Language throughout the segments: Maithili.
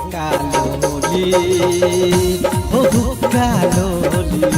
हुक्का लोली, हो हुक्का लोली।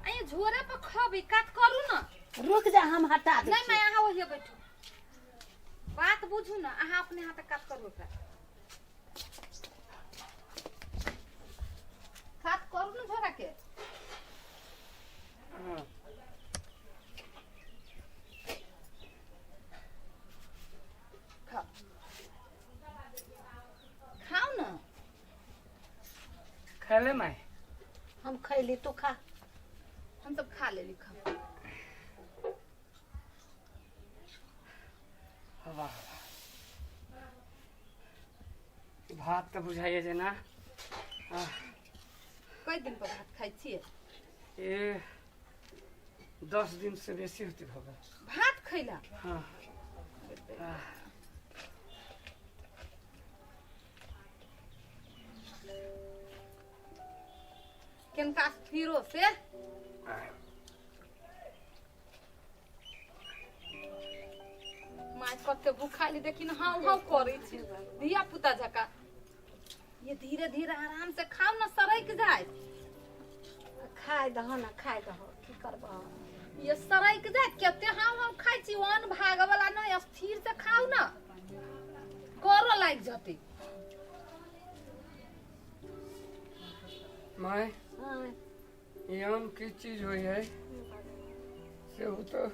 अये झोरा पर खबी कात करू ना। रुक जा, हम हटा दे। नहीं, मैं यहाँ वही बैठू। बात बुझू ना, अहाँ अपने हाथ कात करू एकरा। कात करू ना झोरा के। खाओ, खाओ ना। खैले माय? हम खैली, तू खा। हम सब खा लेली, खाओ। वाह, भात तऽ बुझाइए जेना कई दिन पर भात खाइ छियै? ए 10 दिन से बेसी होती भऽ गेल। भात खैला? हाँ। किनका फिरो से माय कते भूखाली, देखी न, हाउ हाउ करै छी धिया पुता जकाँ। ये धीरे धीरे आराम से खाओ न, सरक जाए। खाय दहो ना, खाय दहो, की करबह? ये सरक जाए। कते हाउ हाउ खाइ छी, अन्न भागऽ वाला नहीं, स्थिर से खाओ न, करऽ लागि जतै। माय। हाँ। ई आम की चीज होइ है से ओ तो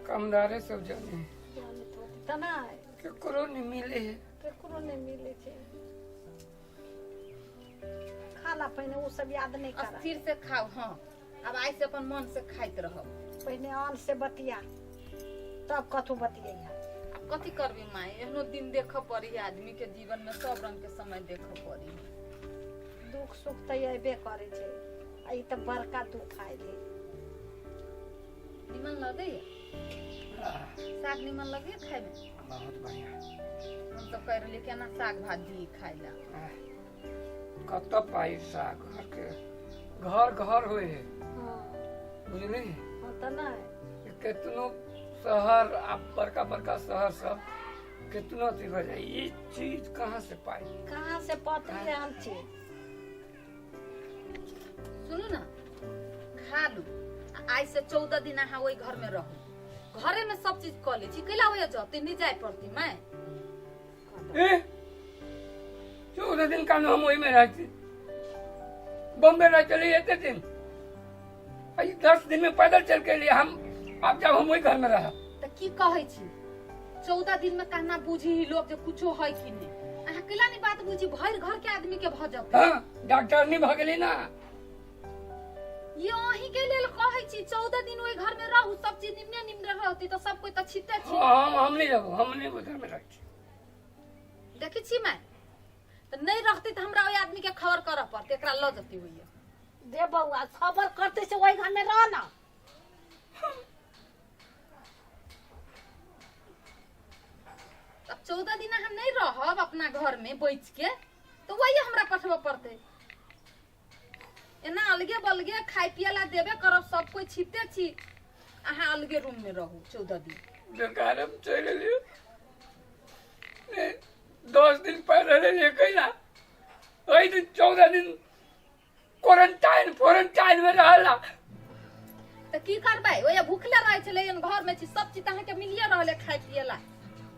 कमदारे सब जाने है। जानैत होती तऽ नहि। केकरो नहीं मिले है। केकरो नहि मिलै छै। खाला पहिने, ओ सब याद नहि कर। स्थिर से खाओ। हाँ, अब आइ से अपन मन से खाइत रहब। पहिने अन्न से बतिया, तब कथू बतियैया। आब कथी करबी माय, एहनो दिन देखऽ पड़ी है। आदमी के जीवन में सब रंग के समय देखऽ पड़ी है। दुख सुख तऽ अयबे करै छै, आ ई तऽ बड़का दुख आयल। निमन लगैया साग? निमन लगैया खाय में? बहुत बढ़िया। हम सब कह रहलियै केना साग भात दी खाय ला। कतऽ पाइ साग? घर के घर घर होइ है। हाँ। बुझली? हाँ तऽ नहि। केतनो शहर आ बड़का बड़का शहर सब केतनो अथी हो जाए, ई चीज कहाँ से पाई? कहाँ से पतली एहन चीज? सुनू ना, खा लू। आ आइ से 14 दिन अहाँ ओहि घर में रहू। घरे में सब चीज कऽ लै छी, कैला ओहि जते नहि जाय पड़ती माय। ए 14 दिन कान हम ओहि में रहती? बम्बे रह चली एते दिन, आ ई 10 दिन में पैदल चल के लिए हम। अब जब हम वही घर में रह। तऽ की कहै छी, 14 दिन में कहना बुझी ही लोग जे कुछो है कि नहि? अहाँ कैला नहि बात बुझी? भरि घर के आदमी के भऽ जेतै। हाँ, डॉक्टर नहीं भऽ गेली ना। ये अहीं के लेल कहै छी, 14 दिन ओहि घर में रहू, सब चीज निमने निमने रहती तऽ सब कोई तऽ छिते छी। हम नहीं जाबू, हम नहीं ओहि घर में रहै छी। देखै छी माय, तऽ नहि रहती तऽ हमरा ओहि आदमी के खबर करऽ पड़तै, एकरा लऽ जती होइए। दे बौआ, खबर करते से ओहि घर में रह ना। अब 14 दिन हम नहीं रहब अपना घर में बच के, तो वही हमरा पठबऽ पड़तै। एना अलगे बलगे खाय पिए ला देबे करब, सब कोई छिते छी, अहाँ अलगे रूम में रहू 14 दिन। बेकार हम चलि एलियै। नहीं, 10 दिन पैदल एलियै कैला, ओहि दिन 14 दिन क्वारंटाइन क्वारंटाइन में रहला। तऽ की करबै, ओए भूखले रहै छलै। एहन घर में छी, सब चीज अहाँके मिलिए रहल है खाय पिए ला,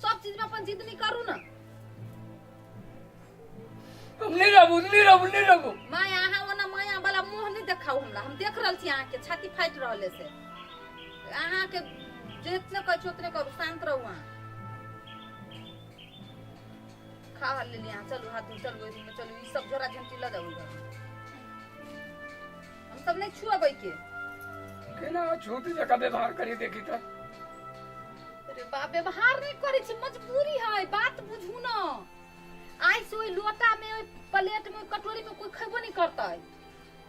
सब चीज में अपन जिदनी करू ना। हम नहीं रहबू, नहीं रहबू, नहीं रहबू। माया, अहाँ ओना माया वाला मुँह नहीं देखाउ हमरा। हम देख रहल छी अहाँके छाती फाटि रहल है, से अहाँके जितने कहै छी उतने करू। शांत रहू अहाँ। खा लेली अहाँ, चलू, हाथ धो, चलू ओहि रूम में चलू। ई सब झोरा झंटी लऽ जाउ ओहि घर में। हम सब नहीं छुअबै के। केना छूती जकाँ व्यवहार करी, देखी तऽ। अरे बाप, व्यवहार नहीं करै छी, मजबूरी है। बात बुझू ना, आइ से ओहि लोटा में, ओहि प्लेट में, ओहि कटोरी में कोई खेबो नहीं करतै।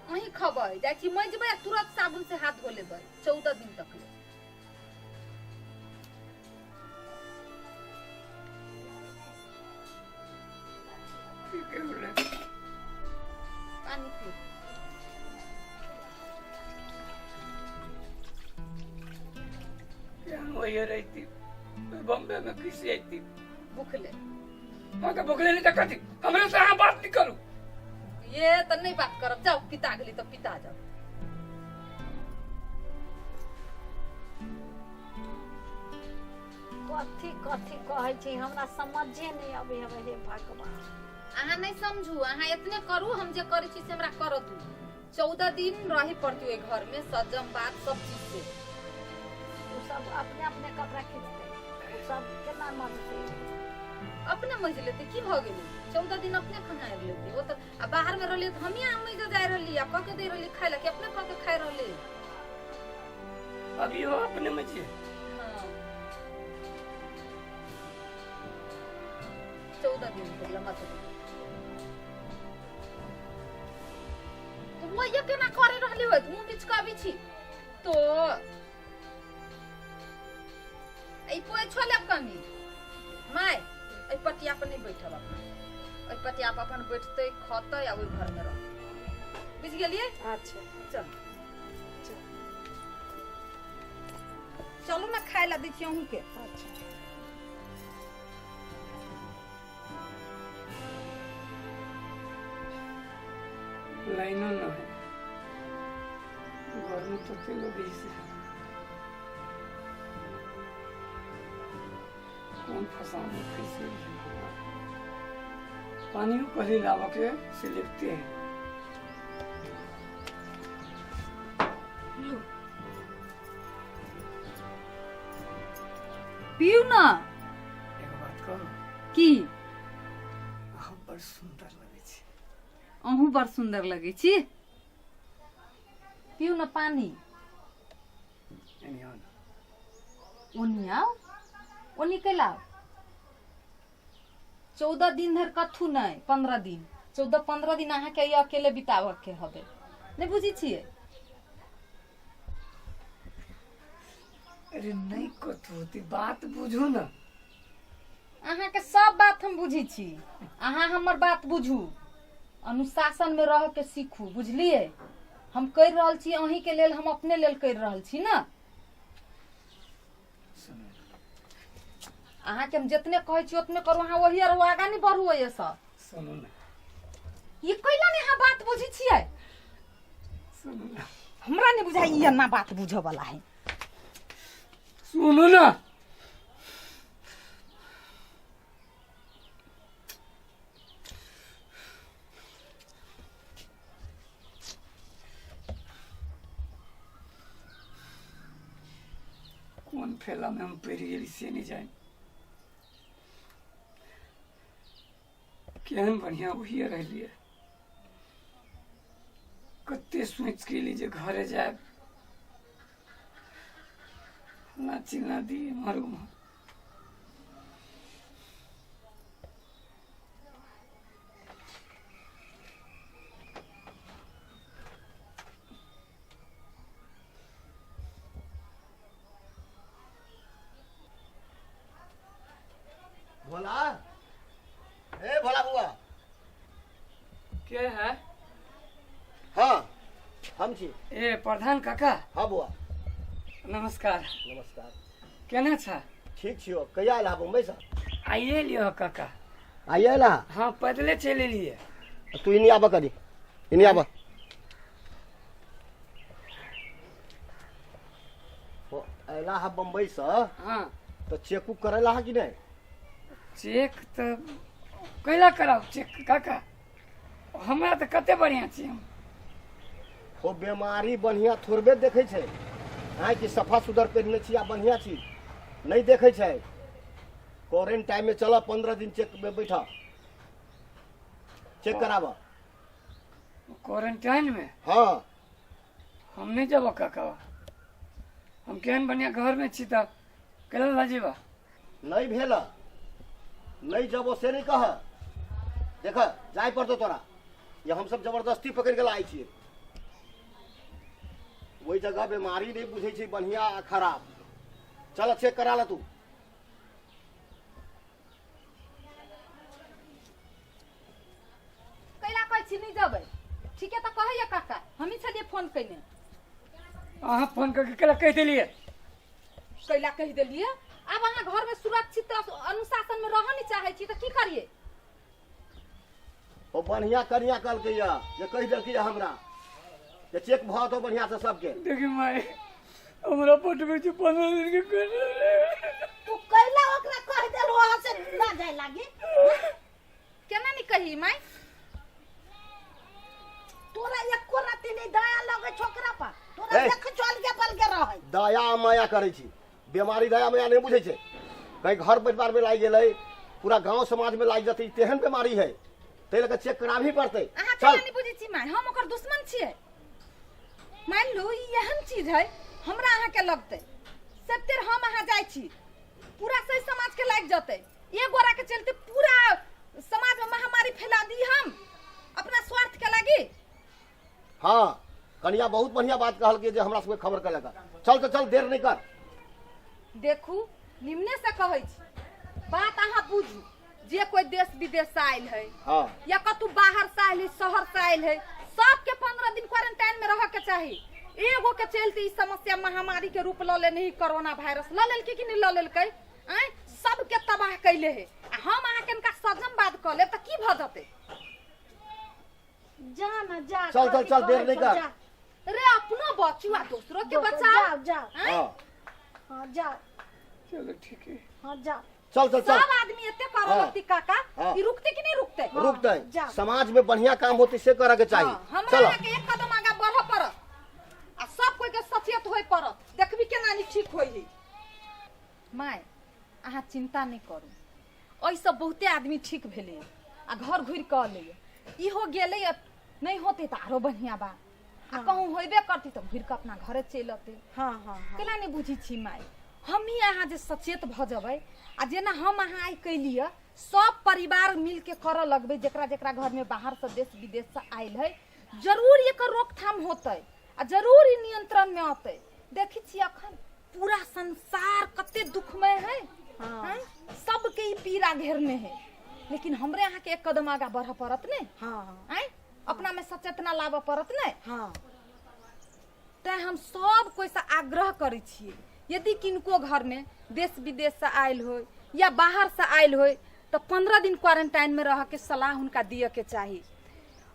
अहीं खबै जाइ छी, मजबै आ तुरंत साबुन से हाथ धो लेबै 14 दिन तक ले। ठीके बोले। पानी पी। कि हम वही रहती बॉम्बे में, किसी आती भूखले। हाँ तो भूखले नहीं तो कथी? हमरे से अहाँ बात नहीं करू। ये तऽ नहीं बात करब, जाउ पिता गेली तऽ पिता जाउ। कथी कथी कहै छी, हमरा समझे नहि अबै हवे, हे भगवान। अहाँ नहीं समझू, अहाँ एतने करू, हम जे करै छी से हमरा करऽ दू। 14 दिन रहे पड़ती ओहि घर में, सजम बात सब चीज से। ओ सब अपने अपने कपड़ा खींचतै, ओ सब केना मजतै? अपने मजि लेतै, की भऽ गेलै? 14 दिन अपने खंगारि लेतै ओ तऽ। आ बाहर में रहलियै तऽ हमही अहाँ मजि जाय रहली आ कऽ के दै रहली खाय लए कि अपने कऽ के खाय रहली? अभी वो अपने में छी। हाँ, 14 दिन भेल मतलब तो वो ये केना करे रहली होत, मुंह बिचकाबी छी तो ई पोइ छोलेब कनी माय। एहि पटिया पर नहीं बैठब अपना, एहि पटिया पर अपन बैठतै खतै आ ओहि घर में रहतै, बुझि गेलियै? अच्छा। चल चलू ने, खाय ला दै छी अहूँके। अच्छा। लाइनो न है घर में, तो तेल से कौन फंसा में कैसे पानी कहीं लावा के से लिखते हैं। लू पीउ ना। एगो बात कहू? की? अहाँ बड़ सुन्दर लगै छी। अहूँ बड़ सुन्दर लगै छी। पीउ ना पानी। एनी आउ ने। ओनी आउ, ओनी कैला आउ? 14 दिन धरि कथू नहि, 15 दिन, 14 15 दिन अहाँके ई अकेले बिताबऽ के हबे, नहि बुझै छियै? अरे नहीं कथू होती, बात बुझू ना। अहाँके सब बात हम बुझै छी, अहाँ हमर बात बुझू। अनुशासन में रह के सीखू, बुझलियै? हम करि रहल छी अहींके लेल, हम अपने लेल करि रहल छी ने। सुनू। अहाँके हम जितने कहै छी उतने करू, अहाँ वही आर आगाँ नहि बढ़ू ओहिसँ। सुनू ने। ई कैला नहि अहाँ बात बुझै छियै? सुनू ने। हमरा नहि बुझाइ ई एना बात बुझऽ वाला है। सुनू ना। कोन फेला में हम पड़ि गेली से नहीं जानि। केहन बढ़िया वही रहलियै, कते सोचि के एली जे घरे जायब, फल्लाँ चिल्लाँ दी एम्हर उम्हर। भोला, ए भोला बुआ। के है? हाँ, हम छी। ए प्रधान काका। हाँ बुआ। नमस्कार। नमस्कार। केना छा? ठीक छियो। कहिया आयल बम्बई से? आइए लियो काका। आइए आयल? हाँ, पैदले चलि एलियै। तू इनी आबऽ कनी, इनी आबऽ। अयला हा बम्बई से? हाँ। तो चेक उक करेला हा कि नहीं? चेक तऽ कैला कराउ चेक काका? हमरा तऽ कते बढ़िआँ छी हम। हो, बीमारी बढ़िया थोड़बे देखै छै। आँय कि सफा सुधर पहिरने छी आ बढ़िया छी, नहीं देखै छै। क्वारेंटाइन में चल, 15 दिन चेक में बैठ, चेक कराब। क्वारंटाइन में? हाँ। हम नहीं जब काका, हम केहन बढ़िया घर में छी तऽ कैला ला जेबा? नहीं भेल, नहीं जबो से नहीं कह। देख, जाय पड़तो तोरा, ये हम सब जबरदस्ती पकड़ के लाए छियै। ओहि जगह बीमारी नहीं बुझै छै बढ़िया आ खराब। चल चेक करा ल तू। कैला कहै छी नहि जेबै? ठीके तऽ कहैया काका, हमही छलियै फोन कयने। अहाँ फोन करके कैला कहि देलियै? कैला कहि देलियै? आब अहाँ घरमे सुरक्षित अनुशासनमे रहऽ नहि चाहै छी तऽ की करियै? ओ बढ़िया कनिया कहलकै या जे कहि देलकै या हमरा जे चेक भऽ जेतौ बढ़िया से सबके। देखी माय, हमरा पटबै छै 15 दिन के तू कैला ओकरा कहि देलहो अहाँ से ना जाय लागी? केना नहि कही माय? तोरा एको रत्ती नहि दया लगै छौ ओकरा पर? तोरा ए। देख चल के बल के रहै। दया माया करै छी, बीमारी दया माया नहीं बुझै छै। कहीं घर परिवार में लागि गेलै, पूरा गांव समाज में लागि जेतै, तेहन बीमारी है, ताहि लऽ कऽ चेक कराबही पड़तै। अहाँ चल। केना नहि बुझै छी माय, हम ओकर दुश्मन छियै? मान लू ई एहन चीज है, हमरा अहाँके लगतै सत्तर, हम अहाँ जाइ छी, पूरा सही समाज के लागि जेतै। एक गोरा के चलते पूरा समाज में महामारी फैला दी हम अपना स्वार्थ के लागी? हाँ, कनिया बहुत बढ़िया बात कहलकै जे हमरा सबके खबर कलक। चल तऽ चल, देर नहीं कर। देखू, निम्ने से कहै छी बात, अहाँ बुझू, जे कोई देश विदेश से आयल है या कतहु बाहर से आयल है, शहर से आयल है, सबके 15 दिन क्वारंटाइन में रह के चाही। एगो के चलते ई समस्या महामारी के रूप ल लेने ही कोरोना वायरस ल लेलकै कि नहीं ल लेलकै? आँय, सबके तबाह कैले है। आ हम अहाँ के इनका सजम बात कऽ लेब तऽ की भऽ जेतै? जा ना जा। चल, चल, चल, देर नहीं कर। जा। रे, अपनो बचू आ दोसरो के बचाओ। जाओ जाओ। आँय? हाँ। हाँ, जाओ। चलो ठीक है। हाँ, जाओ। चल चल चल। सब आदमी एते करऽ लगती काका, हाँ। ई रुकते कि नहीं रुकते? रुकतै। जा। समाज में बढ़िया काम होतै से करे के चाही। हाँ, हमरा चल। अहाँके एक कदम आगा बढ़ऽ पड़त आ सब कोई के सचेत होय पड़त। देखबी केना नहीं ठीक होय है। माय, अहाँ चिंता नहीं करू, एहिसँ बहुते आदमी ठीक भेलै आ घर घुरि कऽ अलैए। इहो गेलै, नहीं होतै तऽ आरो बढ़िया बा, आ कहूँ होबे करतै तऽ घुरि कऽ अपना घरे चलि अतै। हाँ हाँ हाँ केना नहि बुझै छी माय, हमही अहाँ जे सचेत भऽ जेबै आ जेना हम अहाँ आइ कैलियै, सब परिवार मिलके करऽ लगबै, जेकरा जेकरा घरमे बाहरसँ देश विदेशसँ आयल है, जरूर एकर रोकथाम होतै आ जरूर ई नियंत्रणमे अतै। देखै छियै अखन पूरा संसार कते दुखमय है। हाँ। सबके ई पीड़ा घेरने है, लेकिन हमरे अहाँके एक कदम आगा बढ़ऽ पड़त ने। हाँ। आँय, अपना में सचेतना लाबऽ पड़त ने। हाँ। तैं हम सब कोइसँ आग्रह करै छियै, यदि किनको घरमे देश विदेशसँ आयल होय या बाहरसँ आयल होय तऽ 15 दिन क्वारंटाइनमे रहऽके सलाह हुनका दिअके चाही।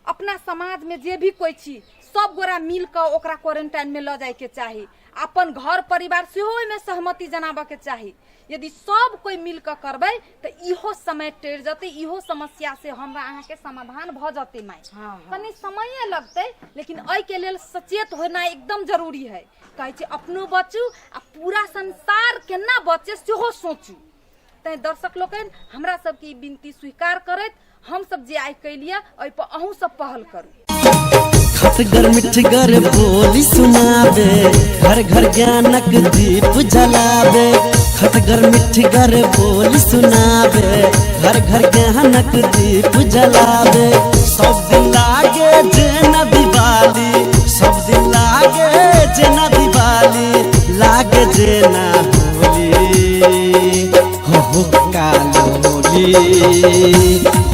अपना समाजमे जे भी कोइ छी, सब गोरा मिल कऽ ओकरा क्वारंटाइनमे लऽ जायके चाही। अपन घर परिवार सेहो ओहिमे सहमति जनाबऽके चाही। यदि सब कोइ मिल कऽ करबै तऽ इहो समय टरि जेतै, इहो समस्या से हमरा अहाँके समाधान भऽ जेतै माय। हाँ, हाँ। कनि समये लगतै, लेकिन एहिके लेल सचेत होना एकदम जरूरी है। कहै छै अपनो बचू आ पूरा संसार केना बचे सेहो सोचू। तैँ दर्शक लोकनि, हमरा सबके ई विनती स्वीकार करैत हमसब जे आइ कैलियै, एहिपर अहूँ सब पहल करू। खटगर मिठगर बोली सुनाबे, घर घर ज्ञानक दीप जलाबे। खटगर मिठगर बोली सुनाबे, घर घर ज्ञानक दीप जलाबे। सब दिन लागे जेना दिवाली, सब दिन लागे जेना दिवाली, लागे जेना होली। हो हुक्का लोली,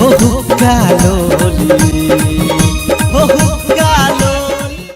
हो हुक्का।